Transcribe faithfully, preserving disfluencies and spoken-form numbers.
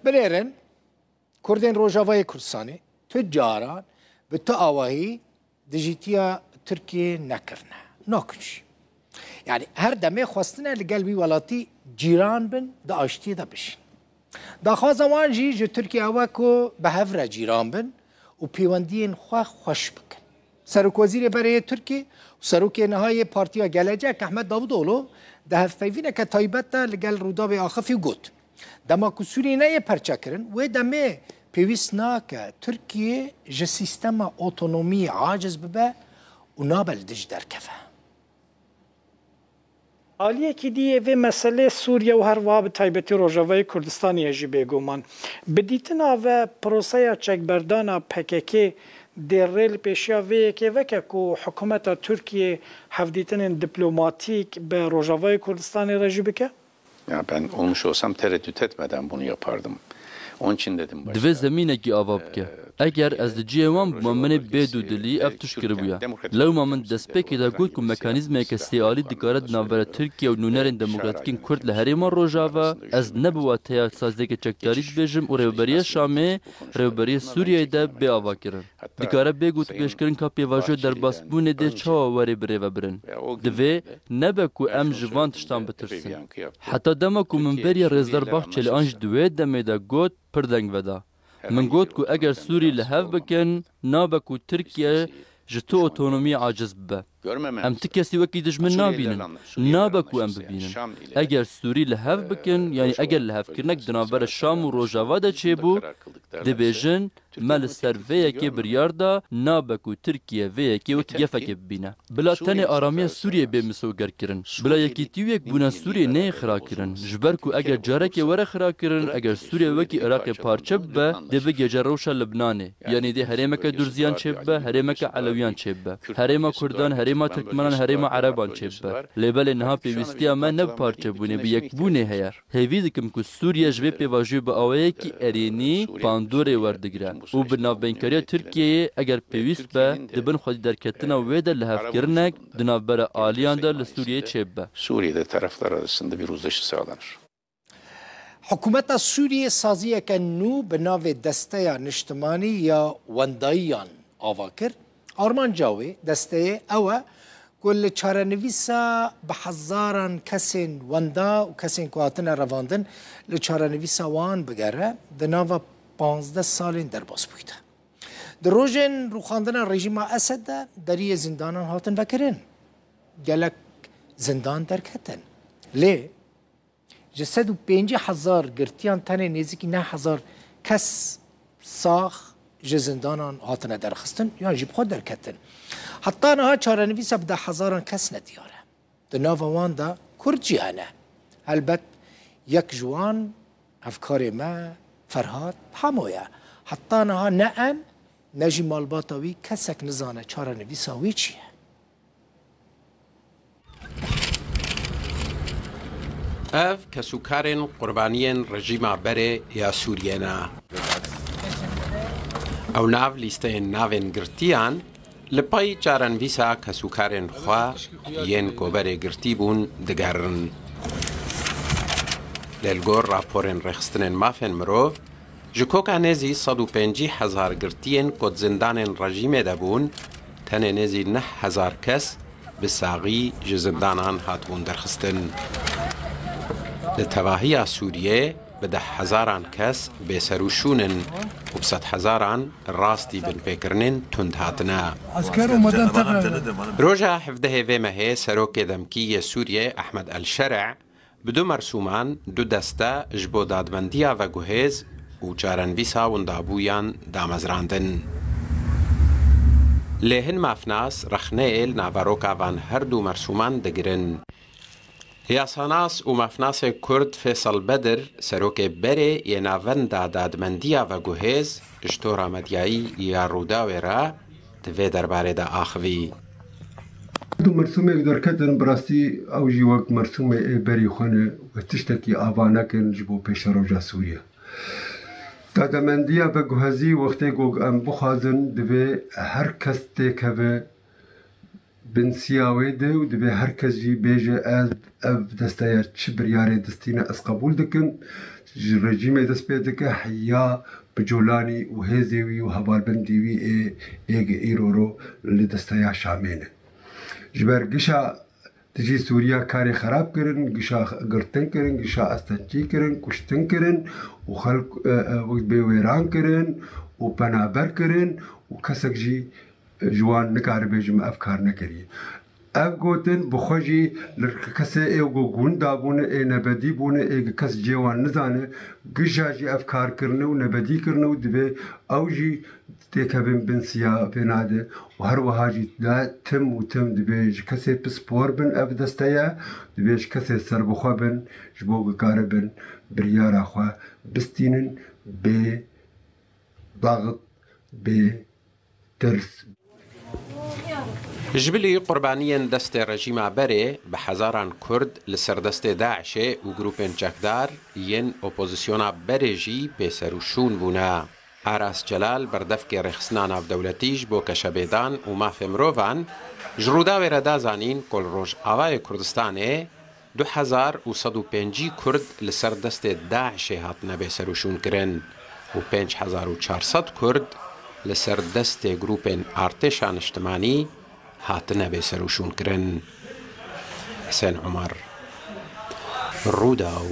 Binêrin, Kurdên Rojavayê Kurdistanê tu caran bi tu awahî dijîtiya Tirkiyê nekirine. Nakin jî. Yanî her demê xwestine li gel wî welatî cîran bin, di aştiyê de bijîn. Daxwaza wan jî ji Tirkiye ew e ku bi hev re cîran bin û pêwendiyên xwe xweş bikin. Serokwezîrê berê yê Tirkiyê û serokê niha yê Partiya Gelecek Ehmed Davutoglu di hevpeyvîneke taybet de li gel Rûdawê axifî got, dema ku Sûriyê neyê perçekirin, wê demê pêwîst nake Tirkiye ji sîstema otonomiyê aciz bibe û nabe li dij derkeve. Aliyekî dî yê vê meselê Sûriye û her wiha bi taybetî Rojavayê Kurdistanê ye jî bêguman. Bi dîtina ve proseya çekberdana P K K dê rê li pêşiya vê yekê veke ku hikûmeta Tirkiyê hevdîtinên diplomatîk bi Rojavayê Kurdistanê re jî bike? Ya ben olmuş olsam tereddüt etmeden bunu yapardım. Onun için dedim başta. Divê zemînekî ava bike. Eger ez di cihê wan bûma, min ê bê dûdilî ev tişt kiribûya. Lewma min destpêkê de got ku mekanîzmeke sêalî dikare di navbera Tirkiye û nûnerên demokratîkên Kurd li Herêma Rojava, ez ne bi wateya saziyeke çekdarî dibêjim û rêveberiya Şamê, rêveberiya Sûriyeyê de bê avakirin. Dikare bê gotûbêjkirinka pêvajoya derbasbûnê dê çawa were birêvebirin? Divê nebe ku em ji van tiştan bitirsin. Heta dema ku min beriya Rêzdar Bahçeli an jî di wê demê de got, pir deng veda. Min got ku eger Sûrî li hev bikin, nabe ku Tirkiye ji tu otonomiyê aciz bibe. Em ti kesî wekî dijmin nabînin. Nabe ku em bibînin. Eger Sûrî li hev bikin, yanî eger lihevkirinek di navbera Şam û Rojava de çêbû, dibêjin, me li ser vê yekê biryar da, nabe ku Tirkiye vê yekê wekî gefekê bibîne. Bila tenê aramiya Sûriyê bê misogerkirin. Bila yekîtî û yekbûna Sûriyê neyê xirakirin. Ji ber ku eger carekê were xirakirin, eger Sûriye wekî Iraqê parçe bibe, dê bigihêje rewşa Libnanê. Yanî dê herêmeke Durziyan çêbibe, herêmeke Elewiyan çêbibe. Herêma Kurdan, herêma Tirkmenan, herêma Ereban çêbibe. Lê belê niha pêwîstiya me ne bi parçebûnê, bi yekbûnê heye. Hêvî dikim ku Sûriye ji vê pêvajoyê bi awayekî erênî bandorê werdigire û bi navbeynkariya Tirkiyeyê eger pêwîst be, di bin xwedî derketina wê de lihevkirinek di navbera aliyan de li Sûriyeyê çêbibe. Suriye'de taraflar arasında bir uzlaşı sağlanır. Hikûmeta Sûriyê saziyeke nû bi navê Desteya Niştimanî ya Wendayiyan ava kir. Armanca wê desteyê ew e ku li çarenivîsa bi hezaran kesên wenda û kesên ku hatine revandin li çarenivîsa wan bigere, di nava panzdeh salên derbasbûyî de. Di rojên rûxandina rejîma Esed de deriyê zindanan hatin vekirin. Gelek zindan derketin. Lê Ji sed û pêncî hezar girtiyan tenê nêzîkî neh hezar kes sax ji zindanan hatine derxistin yan jî bi xwe derketin. Heta niha çarenivîsa bi deh hezaran kes nediyar e. Di nava wan de Kurd jî hene. Helbet yek ji wan hevkarê me Ferhat Hamo ye. Heta niha ne em ne jî malbata wî kesek nizane çarenivîsa wî çi ye. Ev kesûkarên qurbaniyên rejîma berê ya Sûriyê ne. Ew nav lîsteyên navên girtiyan li pey çarenivîsa kesûkarên xwe yên ku berê girtî bûn digerin. Lê li gor raporên rêxistinên mafên mirov, Ji koka nêzî sed û pêncî hezar girtiyên ku di zindanên rejîmê de bûn, tenê nêzî neh hezar kes bi saxî ji zindanan hatibûn derxistin. Li tevahiya Sûriyê bi deh hezaran kes bêserûşûn in û bi sed hezaran rastî binpêkirinên tund hatine. Roja hevdehê vê mehê serokê demkî yê Sûriyê Ehmed El Şerê Bi du mersûman, du deste ji bo dadmendiya veguhêz û çarenivîsa windabûyan damezrandin. Lê hin mafnas rexneyê li naveroka van her du mersûman digirin. Yasanas û mafnasê Kurd Fêsal Bedir, serokê berê yê Navenda Dadmendiya Veguhêz, ji tora medyayî ya Rûdawê re, di vê derbarê de axivî. Du mersûmê ku derketin, bi rastî ew jî wek mersûmê ê berî xwe ne, wê tiştekî ava nekin ji bo pêşeroja Sûriye. Dademendiya veguhezî wextê ku em bixwazin, divê her kes têkeve bin siya wê de û divê her kes jî bêje, ez ev desteya çi biryarê distîne ez qebûl dikim, Ji rejîmê dest pê dike heya bi colanî û hêzê wî û hevalbendî wî ê êg îroro li desteya Şamê ne. Ji ber gişa dijî Sûriya karê xerab kirin, gişa girtin kirin, gişa estencî kirin, kuştin kirin û xelk, e, e, bê wêran kirin û penaber kirin û kesek jî, e, ji wan nikare bêje me ev kar nekiriye. Ev gotin bi xwe jî li kesê ê ku gund dabûne, ê nebedî bûne, ê kes cê wan nizane, gija jî ev kar kirine û nebedî kirine û divê ew jî têkevin bin siya vêna de û her wiha jî da tim û tim dibê ji kesê pispor bin ev desteya, dibê ji kesê serbixwe bin ji bo ku karibin biryara xwe bistînin bê daxit, bê tirs. Ji bilî qurbaniyên destê rejîma berê bi hezaran Kurd li ser destê DAIŞê û grûpên çekdar yên opozisyona berê jî pêser û şûn bûne. Aras Celal, berdevkê rêxistina navdewletî ji bo keşebêdan û mafê mirovan, ji Rûdawê re da zanîn ku li Rojavayê Kurdistanê du hezar û sed û pêncî Kurd li ser destê DAIŞê hatine bêserûşûnkirin û pênc hezar û çar sed Kurd li ser destê grûpên artêşa niştimanî hatine bêserûşûnkirin. Hisên Omer, Rûdaw.